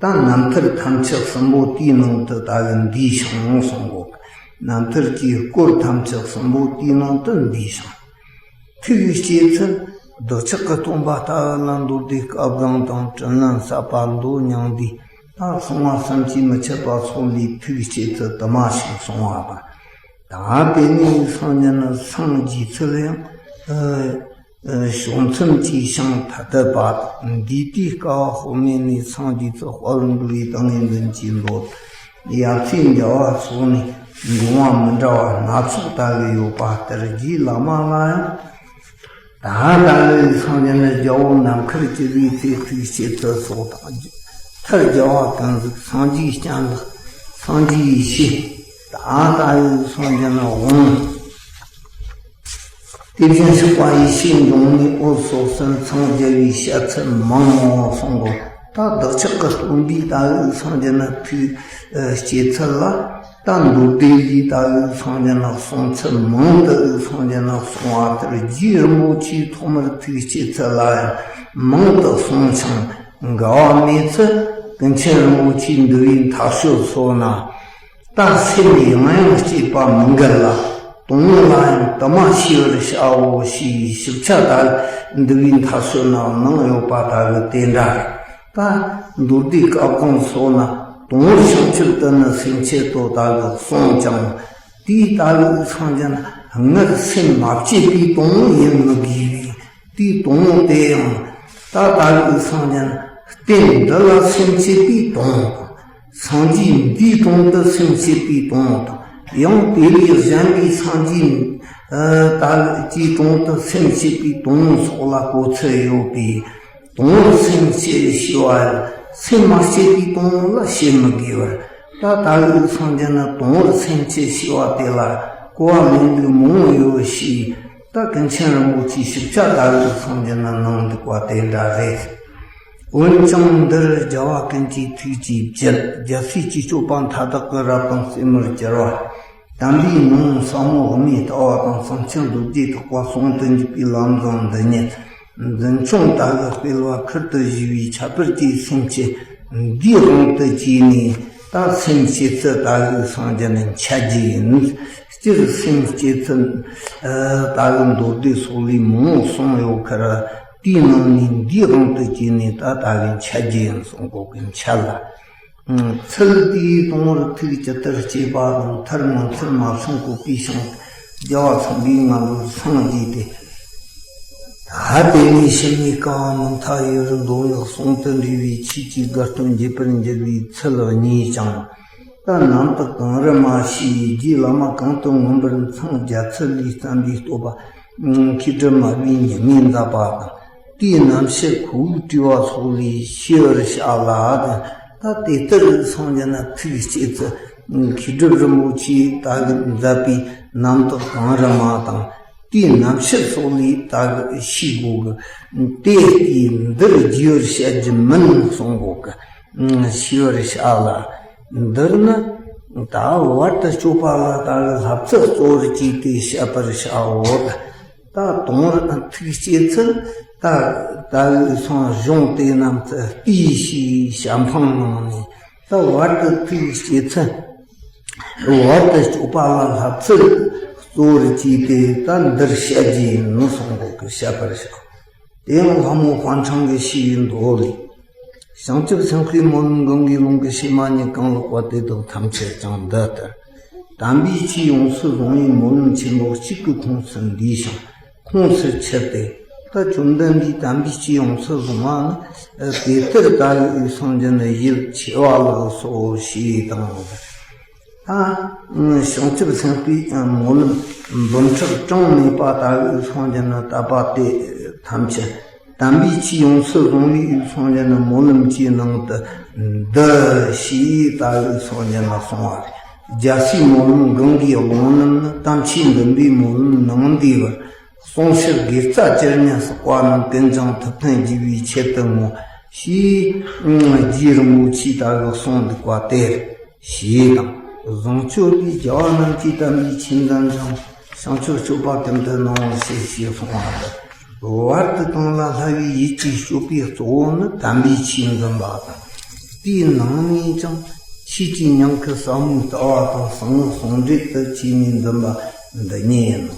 ད་རྣམ་ཐར་ཐམས་ཅད་གསུམ་པོ་དེའི་ནང་དུ་ལྟ་བུ་འདུས་ཤིང་གསུངས་གོ། རྣམ་ཐར་གྱི་སྐོར་ཐམས་ཅད་གསུམ་པོ་དེའི་ནང་དུ་འདུས་ཤིང་། ཐུགས་བསྐྱེད་ཚུལ། བདག་ཅག་གི་སྟོན་པ་ལྟ་བུ་ལ་མདོ་སྡེ་སྐལ་བཟང་དང་དྲིན་ལན་གསབ་པ་མདོ་མྱང་འདས། ད་གསང་བ་བསམ་གྱིས་མི་ཁྱབ་པ་སོགས་ལས་ཐུགས་བསྐྱེད་ཚུལ་དུ་མ་ཞིག་གསུངས་པ་དང་། ད་དེ་ནས་སངས་རྒྱས་ནི་སངས་རྒྱས་ཚུལ་ཡང་། ཕྱོགས་མཚམས་ཀྱི་ཞིང་ཐ་དད་པ་དང་། འདས་པའི་བསྐལ་པ་དཔག་མེད་ནས་སངས་རྒྱས་ཚུལ་དཔལ་འགྲོ་བའི་ཏིང་ངེ་འཛིན་གྱི་མདོ། ཡབ་སྲས་འཇའ་བ་སོགས་ནས་འབྱུང་བ་མི་འདྲ་བ་སྣ་ཚོགས་ལྟ་བུ་ཡོད་པ་ལྟར། རྗེ་བླ་མ་ལ་ཡང་། ད་ལྟ་བུའི་སངས་རྒྱས་ནི་རྒྱལ་པོ་ནམ་མཁར་གྱུར་པའི་ཚེ་ཐུགས་བསྐྱེད་ཚུལ་སོགས་དང་། མཐར་རྒྱལ་བ་ཀུན་གཟིགས་སངས་རྒྱས་སྤྱན་ལ་སངས་རྒྱས་ཡེ་ཤེས། ད་ལྟ་བུའི་སངས་རྒྱས་ནི་དབང་། དེ་བཞིན་གཤེགས་པ་ཡེ་ཤེས་འབྱུང་གནས་འོད་སོགས་སུ་མཚན་སྦྱར་བའི་བཤད་ཚུལ་མང་ངོ་གསུང་གོ། ད་བདག་ཅག་གི་སྟོན་པའི་ལྟ་བུའི་སངས་རྒྱས་ནི་ཐུགས་བསྐྱེད་ཚུལ་ལ། ད་མདོ་སྡེ་ལས་ལྟ་བུའི་སངས་རྒྱས་ནི་གསུང་ཚུལ་མང་དུ་སངས་རྒྱས་ནི་གསུང་བ་ལྟར། རྗེ་རིན་པོ་ཆེའི་ཐོག་མར་ཐུགས་བསྐྱེད་ཚུལ་ལ་ཡང་མང་དུ་གསུངས་ཤིང་། འགལ་བ་མེད་ཚུལ། ཀུན་མཁྱེན་རིན་པོ་ཆེའི་འདུལ་བའི་མཐའ་དཔྱོད་སོགས་ན། ད་སེམས་ཡང་ཡང་བསྐྱེད་པ་མི་འགལ་ལ། དང་པོ་ལ་ཡང་དུ་མ་ཤེས་པར་བྱའོ་ཞེས་ཞིབ་ཆ་ད་འདུལ་བའི་མཐའ་དཔྱོད་ན་གནང་ཡོད་པ་ལྟ་བུ་དེ་འདྲ་རེད། ད་མདོ་སྡེ་སྐལ་བཟང་སོགས་ན་དང་པོར་བྱང་ཆུབ་ཏུ་ནི་སེམས་བསྐྱེད་དོ་ལྟ་བུ་གསུངས་ཀྱང་། དེའི་ལྟ་བུའི་སངས་རྒྱས་ན་སྔར་སེམས་མ་བསྐྱེད་པའི་དང་པོ་ཡིན་མི་དགོས་པས། དེའི་དང་པོ་དེ་ཡང་ད་ལྟ་བུའི་སངས་རྒྱས་ན་རྟེན་འདི་ལ་སེམས་བསྐྱེད་པའི་དང་པོ་དང་། སངས་རྒྱས་འདིའི་དྲུང་དུ་སེམས་བསྐྱེད་པའི་དང་པོ་དང་། ཡང་དེ་ལས་གཞན་པའི་སངས་རྒྱས་ད་ལྟ་བུའི་དྲུང་དུ་སེམས་བསྐྱེད་པའི་དང་པོ་སོགས་ལ་གོ་ཚུལ་ཡོད་པས། དང་པོར་སེམས་བསྐྱེད་ཞེས་པ་ཡང་སེམས་མ་བསྐྱེད་པའི་དང་པོ་ལ་བཤད་མི་དགོས་པར། ད་ལྟ་བུའི་སངས་རྒྱས་ན་དང་པོར་སེམས་བསྐྱེད་ཞེས་པ་དེ་ལ་གོ་བ་ལེན་ལུགས་མང་པོ་ཡོད་ཞེས། ད་ཀུན་མཁྱེན་རིན་པོ་ཆེའི་ཞིབ་ཆ་ལྟ་བུའི་སངས་རྒྱས་ན་གནང་འདུག་པ་དེ་འདྲ་རེད། འོན་ཀྱང་འདིར་རྒྱལ་བ་ཀུན་གྱི་ཐུགས་ཀྱི་བརྒྱུད། རྒྱལ་སྲས་ཀྱི་སྤྱོད་པ་མཐའ་དག་གི་རབ་དང་རྩེ་མོར་གྱུར་པ། དམ་པའི་ནང་ཟབ་མོ་དབུ་མའི་ལྟ་བ་དང་། བྱང་ཆུབ་མདོ་སྡེའི་ཐེག་པ་ཟུང་དུ་འཇུག་པའི་ལམ་བཟང་འདི་ཉིད། འཛིན་སྐྱོང་ལྟ་བུ་སྤེལ་བ་ཁུར་དུ་གཞོལ་བའི་ཁྱད་པར་གྱི་སེམས་བསྐྱེད་འདིའི་དབང་དུ་བྱས་ནས། ད་སེམས་བསྐྱེད་ཚུལ་ལྟ་བུ་སངས་རྒྱས་ནས་འཆད་རྒྱུ་ཡིན། སྤྱིར་སེམས་བསྐྱེད་ཚུལ་ལྟ་བུ་མདོ་སྡེ་སོགས་ལས་མང་བོ་གསུངས་ཡོད་ཁར། དེའི་ནང་ནས་འདིའི་དབང་དུ་བྱས་ནས་ད་ལྟ་བུ་འཆད་རྒྱུ་ཡིན་གསུང་གོ་གི། འཆད་ལ། ཚུལ་དེའི་དང་པོར་ཐུགས་ཇི་ལྟར་བསྐྱེད་པ་དང་། མཐར་ངོ་མཚར་མ་བྱུང་བཀོད་པའི་ཞིང་། རྒྱལ་བ་ཚངས་པའི་ང་རོས་སངས་རྒྱས་ཏེ། ད་དེ་ནས་ཕྱི་མའི་བསྐལ་པ་མུ་མཐའ་ཡུན་རིང་མདོ་སྔགས་ཟུང་དུ་འབྲེལ་བའི་ཆོས་ཀྱི་དགའ་སྟོན་རྒྱས་པར་འགྱུར་བའི་ཚུལ་རྙེད་ཅིང་། ད་རྣམ་དག་གངས་རི་མ་ཞེས་རྗེ་བླ་མ་གང་དུ་མངོན་པར་འཚང་རྒྱ་མཚོ་ལས་བརྩམས་པའི་བསྟོད་པ་མཁས་གྲུབ་མར་པའི་ཉི་མས་མཛད་པ་དང་། དེའི་རྣམ་བཤད་ཁོ་བོའི་དྲི་བ་སོགས་ལས་ཤེས་པར་བྱ་ལ། ད་དེ་ལྟར་སངས་རྒྱས་ན་ཐུགས་བསྐྱེད་ཚུལ་མཁས་གྲུབ་རིན་པོ་ཆེས་ད་གི་མཛད་པའི་རྣམ་དག་གངས་རི་མ་དང་། དེའི་རྣམ་བཤད་སོགས་ལས་ད་གི་ཤེས་དགོས་གི། དེ་ལྟས་འདིར་རྒྱས་པར་བཤད་རྒྱུ་མིན་གསུང་གོ་གི། ཤེས་པར་བྱ་ལ། འདིར་ནི་ད་བར་དུ་གཅོད་པ་ལ་ད་གི་བསླབ་ཚུལ་གཙོ་བོར་བྱས་ཏེ་བཤད་པར་བྱའོ། ད་དང་པོར་ཐུགས་བསྐྱེད་ཚུལ། ད་ད་གི་སོང་གཞུང་དེ་རྣམས་ཚུལ་བལྟས་ཤིང་བྱ་འཕངས་གནང་ནས། ད་བར་དུ་ཐུགས་བསྐྱེད་ཚུལ། བར་དུ་གཅོད་པ་ལ་བསླབ་ཚུལ་གཙོ་བོར་བྱས་ཏེ་ད་འདིར་བཤད་རྒྱུ་ཡིན་གསུང་གོ་གི། བཤད་པར་བྱའོ། དེ་ཡང་ལྷ་མོ་དཔལ་འཕྲང་གིས་ཞུས་པའི་མདོ་ལས། བྱང་ཆུབ་སེམས་དཔའི་སྨོན་ལམ་གང་གིས་ལོངས་སྐུ་ཕྱི་མ་ཉིད་གང་ལེགས་པ། དེ་དག་ཐམས་ཅད་ཀྱང་འདི་ལྟར། དམ་པའི་ཆོས་ཡོངས་སུ་བཟུང་བའི་སྨོན་ལམ་ཆེན་པོ་གཅིག་གི་ཁོངས་སུ་འདུས་ཤིང་ཁོངས་སུ་ཆུད་དེ། ད་བཅོམ་ལྡན་འདས་དམ་པའི་ཆོས་ཡོངས་སུ་བཟུང་བ་ནི། དེ་ལྟར་ད་ལྟའི་སངས་རྒྱས་ནི་ཡིད་ཆེས་པ་ལགས་སོ་ཞེས་དང་། ད་བྱང་ཆུབ་སེམས་དཔའི་སྨོན་ལམ་འབུམ་ཕྲག་གྲངས་མེད་པ་ད་ལྟའི་སངས་རྒྱས་ནི་བཏབ་པ་དེ་ཐམས་ཅད། དམ་པའི་ཆོས་ཡོངས་སུ་བཟུང་བའི་སངས་རྒྱས་ནི་སྨོན་ལམ་གྱི་ནང་དུ་འདི་ཞེས་ད་ལྟའི་སངས་རྒྱས་ནི་གསུངས་པ་རེད། རྒྱལ་སྲས་སྨོན་ལམ་གང་གི་སྨོན་ལམ་ནི། དམ་ཆོས་འདུན་པའི་སྨོན་ལམ་ནང་འདུས་པར། གསུང་ཕྱིར་དགེ་རྩ་ཇི་སྙེད་བསགས་པ་རྣམས། ཀུན་ཀྱང་ཐུབ་བསྟན་རྒྱས་པའི་ཆེད་དུ་བསྔོ། ཞེས་རྒྱལ་སྲས་རིན་པོ་ཆེས་ད་གི་གསུངས་འདུག་པ་དེར། ཞེས་དང་། བཟང་སྤྱོད་པའི་རྒྱལ་བ་རྣམས་ཀྱིས་དམ་པའི་ཆོས་འཛིན་ཅིང་། བྱང་ཆུབ་སྤྱོད་པ་ཀུན་ཏུ་སྣང་བར་བྱེད། ཞེས་གསུངས་པ་ལྟར། བར་དུ་གང་ལ་བསླབ་པའི་ཡིད་ཀྱི་སྤྱོད་པའི་གཙོ་བོ་ནི་དམ་པའི་ཆོས་འཛིན་པ་དང་། དེའི་ནང་ནས་ཀྱང་ཆོས་ཀྱི་ཉམས་ཁུ་ཟབ་མོའི་ལྟ་བ་དང་། གསང་སྔགས་ཟུང་འབྲེལ་དུ་བྱས་ནས་འཛིན་པ་འདི་ཉིད་ཡིན་ནོ།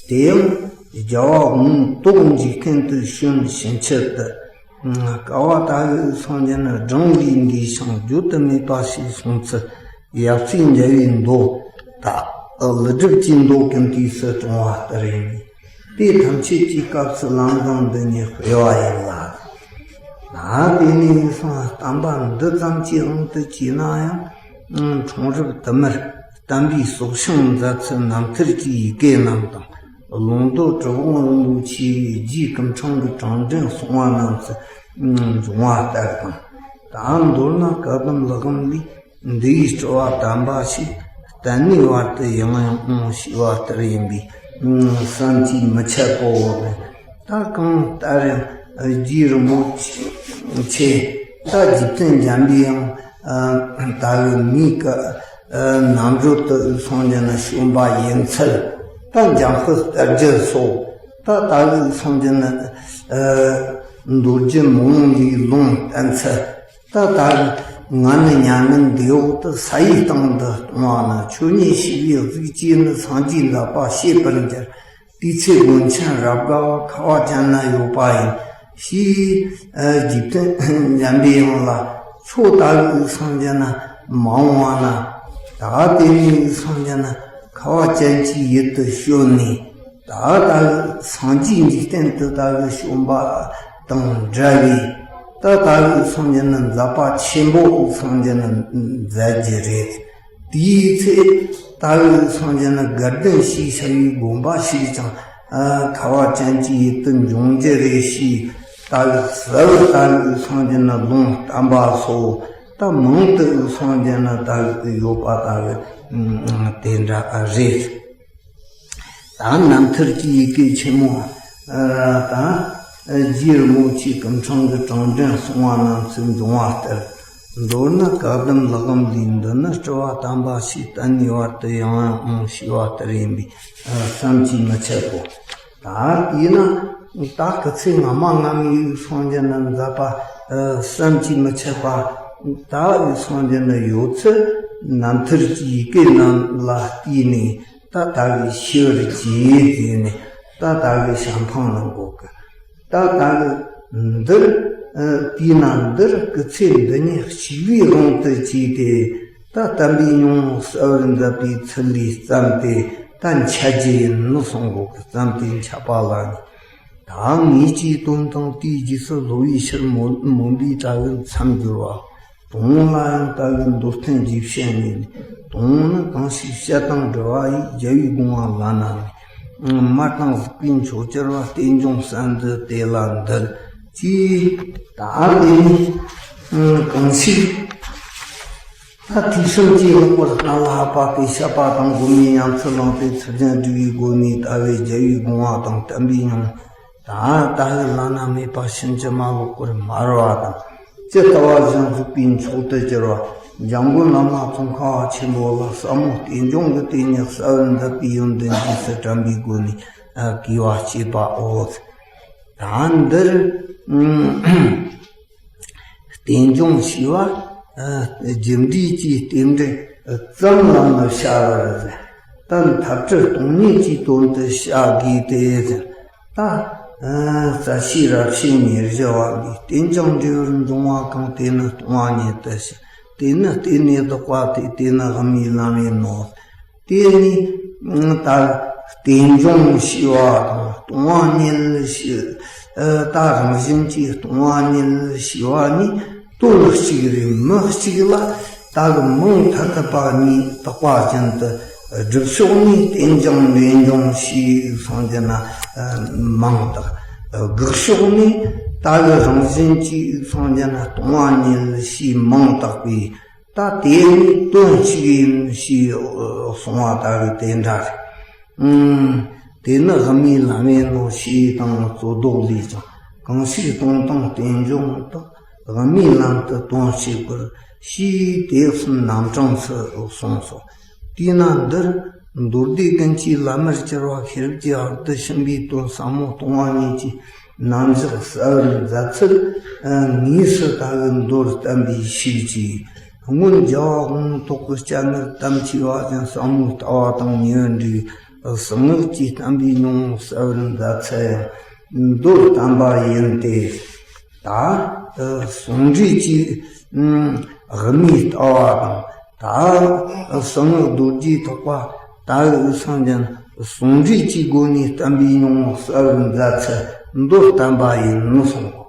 དེ་ཡང་རྒྱལ་བ་འོང་རྟོགས་འཇིག་རྟེན་དུ་བྱོན་ཕྱིན་ཆད་དུ། བསྐལ་པ་ད་གི་སངས་རྒྱས་ནི་བགྲང་བའི་འདས་ཤིང་བརྗོད་དུ་མེད་པ་ཞིག་སོང་ཚུལ། ཡབ་སྲས་མཇལ་བའི་མདོ་དང་། ཀླུ་སྒྲུབ་ཀྱི་མདོ་ཀུན་དུས་སུ་བགྲང་བ་ལྟར་ཡིན་པས། དེ་ཐམས་ཅད་ཀྱི་སྐབས་སུ་ལམ་བཟང་འདི་ཉིད་སྤེལ་བ་ཡིན་ལ། ད་དེ་ནས་སང་བསྟན་པ་འདི་ཙམ་གྱི་དབང་དུ་བྱས་ན་ཡང་། འཁྲུངས་རབས་དུ་མར་བསྟན་པའི་སྲོག་ཤིང་མཛད་ཚུལ། རྣམ་ཐར་གྱི་ཡི་གེ་རྣམས་དང་། ལུང་རྟོགས་གྲུབ་དབང་རིན་པོ་ཆེའི་རྗེ་སྐུ་འཕྲེང་གི་དྲང་འདྲེན་གསུང་བ་རྣམས་སུ་འབྱུང་བ་ལྟར་དང་། ད་མདོར་ན་བཀའ་གདམས་ལེགས་ལམ་ལས་འདི་ཡི་སྤྲུལ་པ་དམ་པ་ཞིག་གཏན་ནས་བར་དུ་ཡང་ཡང་འོང་ཞེས་པ་ལྟར་ཡིན་པས་བསམ་གྱིས་མི་ཁྱབ་པོ། ད་གང་ལྟར་ཡང་རྗེ་རིན་པོ་ཆེ་ད་རྗེ་བཙུན་འཇམ་པའི་དབྱངས་ད་གི་མིའི་བཀའ་རྣམ་འགྲོ་དུ་སངས་རྒྱས་ན་བྱོན་པ་ཡིན་ཚུལ། ད་འཇམ་དཔལ་རྟ་རྒྱུད་སོགས། ད་ད་གི་སངས་རྒྱས་ན་མདོ་རྒྱུད་མང་པོ་ལས་ལུང་བསྟན་ཚུལ། ད་ད་གི་ང་ནི་མྱ་ངན་འདས་འོག་ཏུ་ས་ཡི་སྟེང་དུ་ལྟུང་བ་ན། ཁྱོད་ཉིད་ཤི་བའི་གཟུགས་ཀྱིས་ནི། སངས་རྒྱས་འདས་པ་བྱེད་པར་འགྱུར། དེ་ཚེ་སྒོ་ཆེན་རབ་དགའ་བ་ཁ་བ་ཅན་ན་ཡོད་པ་ཡིན། ཞེས་རྗེ་བཙུན་འཇམ་པའི་དབྱངས་ལ། ཁྱོད་ད་གི་སངས་རྒྱས་ན་མ་འོངས་པ་ན། ད་དེ་ནས་སངས་རྒྱས་ན་ཁ་བ་ཅན་གྱི་ཡུལ་དུ་བྱོན་ནས། ད་ད་གི་སངས་རྒྱས་འཇིག་རྟེན་དུ་ད་གི་བྱོན་པ་དང་འདྲ་བའི། ད་ད་གི་སངས་རྒྱས་ན་མཛད་པ་ཆེན་པོ་སངས་རྒྱས་ན་མཛད་རྒྱུ་རེད། དེའི་ཚེ་ད་གི་སངས་རྒྱས་ན་དགའ་ལྡན་ཞེས་བྱ་བའི་དགོན་པ་ཞིག་ཀྱང་ཁ་བ་ཅན་གྱི་ཡུལ་དུ་འབྱུང་རྒྱུ་རེད་ཞེས། ད་གི་ཟབ་ད་གི་སངས་རྒྱས་ན་ལུང་བསྟན་པ་སོགས། ད་མང་དུ་སངས་རྒྱས་ན་ད་གི་ཡོད་པ་ད་གི་དེ་འདྲ་རེད། ད་རྣམ་ཐར་གྱི་ཡི་གེ་ཆེན་མོ། ད་རྗེ་རིན་པོ་ཆེ་སྐུ་འཕྲེང་གི་དྲང་འདྲེན་གསུང་བ་རྣམས་སུ་འབྱུང་བ་ལྟར། མདོར་ན་བཀའ་གདམས་ལེགས་ལམ་ལས། འདི་ནི་སྤྲུལ་པ་དམ་པ་ཞིག །གཏན་ནས་བར་དུ་ཡང་ཡང་ཞུས་པ་ལྟར་ཡིན་པས་བསམ་གྱིས་མི་ཁྱབ་བོ། ད་དེས་ན་ད་སྐུ་ཚེ་སྔ་མ་སྔ་མའི་སངས་རྒྱས་ནི་མཛད་པ་བསམ་གྱིས་མི་ཁྱབ་པ། ད་སངས་རྒྱས་ནི་ཡོད་ཚད་རྣམ་ཐར་གྱི་ཡི་གེ་རྣམས་ལ་བལྟས་ནས། ད་ད་གི་ཤེས་པར་གྱིས་ཟེར་ནས། ད་ད་གི་བྱམས་སྤང་གནང་དགོས་ཀི། ད་ད་གི་འདིར། ཨ། དེས་ན་འདིར་སྐུ་ཚེ་འདི་ཉིད་གཅིག་པུའི་དབང་དུ་བྱས་ཏེ། ད་དམ་པའི་ཉམས་གསལ་བར་མཛད་པའི་ཚུལ་ལས་བརྩམས་ཏེ་ད་འཆད་རྒྱུ་ཡིན་ནོ་གསུང་གོ་ཀི། བརྩམས་ཏེ་འཆད་པ་ལ་ནི། ད་ངེད་ཀྱི་དོན་དང་དེའི་རྗེས་སུ་སློབ་པའི་ཕྱིར་སྨོན་སྨོན་པའི་ད་གི་མཚམས་སྦྱོར་བ། དང་པོ་ལ་ཡང་ད་གི་མདོར་བསྟན་རྒྱས་བཤད་ནས། དང་པོ་ནི་གང་ཞིག་བཤད་དང་འབྲེལ་བ་ཡི། རྒྱལ་བའི་དགོངས་པ་བླ་ན་མེད། མར་དང་གཟིགས་པས་མཆོག་གྱུར་པ། རྟེན་འབྱུང་གསལ་འདི་དེ་ལ་འདུད། ཅེས། ད་དེ་ནི་གང་ཞིག་ད་དུས་གསུམ་གྱི་ལྷག་པར་གཏན་ལ་དབབ་པ་དེ་བཤད་པ་དང་སྒོམ་པའི་ཉམས་སུ་བླངས་ཏེ་ཚུལ་ཁྲིམས་སྒྲུབ་པའི་སྒོ་ནས་ད་གི་རྒྱལ་བའི་དགོངས་པ་དང་བསྟན་པའི་ཉམས། ད་ད་གི་བླ་ན་མེད་པ་ཕྱིན་ཅི་མ་ལོག་པར་སྨྲ་བ་དང་། ཇི་ལྟ་བ་བཞིན་གཟིགས་པས་མཆོག་ཏུ་གྱུར་པ། འཇམ་མགོན་བླ་མ་ཙོང་ཁ་པ་ཆེན་པོ་ལ། ཟབ་མོ་རྟེན་འབྱུང་གི་དེ་ཉིད་གསལ་བར་མཛད་པའི་ཡོན་ཏན་རྗེས་སུ་དྲན་པའི་སྒོ་ནས་གུས་པ་བསྐྱེད་པའོ། ད་འདིར། རྟེན་འབྱུང་ཞེས་པ། ཨ། རྒྱུ་འབྲས་ཀྱི་རྟེན་འབྲེལ་ཙམ་ལ་ནི་བྱ་བར་ཟད། ད་མཐར་གྲོལ་སྟོང་ཉིད་ཀྱི་དོན་དུ་བྱ་དགོས་ཏེ་ཟེར། ད། ཨ། རྩ་ཤེས་རབ་བྱེད་ཉེར་བཞི་པ་ལས། རྟེན་ཅིང་འབྲེལ་བར་འབྱུང་བ་གང་། དེ་ནི་སྟོང་པ་ཉིད་དུ་བྱ། དེ་ནི་བརྟེན་ནས་བཏགས་པ་སྟེ། དེ་ནི་དབུ་མའི་ལམ་ཡིན་ནོ། དེ་ནི་ད་རྟེན་འབྱུང་ཞེས་པ་དང་སྟོང་པ་ཉིད་ཞེས། ཨ། ད་རང་བཞིན་གྱིས་སྟོང་པ་ཉིད་ཞེས་པ་ནི་དོན་གཅིག་རེད། མི་གཅིག་ལ་ད་གི་མིང་ཐ་དད་པ་གཉིས་བཏགས་པ་ཅན་དུ། སྒྲུབ་ཕྱོགས་ནས་རྟེན་འབྱུང་འབྲེལ་འབྱུང་ཞེས་སངས་རྒྱས་ན་མིང་བཏགས། དགག་ཕྱོགས་ནས་ད་གི་རང་བཞིན་གྱིས་སངས་རྒྱས་ན་སྟོང་པ་ཉིད་ཞེས་མིང་བཏགས་པས། ད་དེ་ནི་དོན་གཅིག་ཡིན་ཞེས་གསུང་བ་ལྟ་བུ་དེ་འདྲ་རེད། ཨང་། དེ་ནི་དབུ་མའི་ལམ་ཡིན་ནོ་ཞེས་དང་རྩོད་ཟློག་ལས་ཀྱང་། གང་ཞིག་སྟོང་དང་རྟེན་འབྱུང་དག། དབུ་མའི་ལམ་དུ་དོན་བྱེད་དགོས། ཞེས་དེ་གསུམ་རྣམ་གྲངས་སུ་གསུངས་སོ། དེས་ན་འདིར་མདོ་སྡེ་ཀུན་གྱི་བླ་མར་གྱུར་པ་ཤེས་རབ་ཀྱི་དབང་དུ་ཕྱིན་པའི་དོན་ཟབ་མོ་སྟོང་པ་ཉིད་ཀྱི་རྣམ་གཞག་གསལ་བར་མཛད་ཚུལ་དངོས་སུ་ད་གི་མདོར་བསྟན་པའི་ཤུགས་ཀྱིས། སྔོན་རྒྱལ་བ་དབང་པོ་ཐོག་གི་སྤྱན་སྔར་དམ་ཆོས་པ་ཅན་ཟབ་མོའི་ལྟ་བ་དང་ཉེ་བར་འབྲེལ་བའི་གསང་སྔགས་ཀྱི་བསྟན་པའི་ཉམས་གསལ་བར་མཛད་ཚུལ་ཡང་མདོར་བསྟན་པ་ཡིན་ཏེ། ད་ཟུང་འབྲེལ་གྱི་དབུ་མའི་ལྟ་བ་དང་། ད་གསང་སྔགས་རྡོ་རྗེ་ཐེག་པ་ད་གི་སངས་རྒྱས་ཟུང་འབྲེལ་གྱི་སྒོ་ནས་བསྟན་པའི་ཉམས་གསལ་བར་མཛད་ཚུལ་མདོར་བསྟན་པ་ཡིན་ནོ་གསུངས་གོ།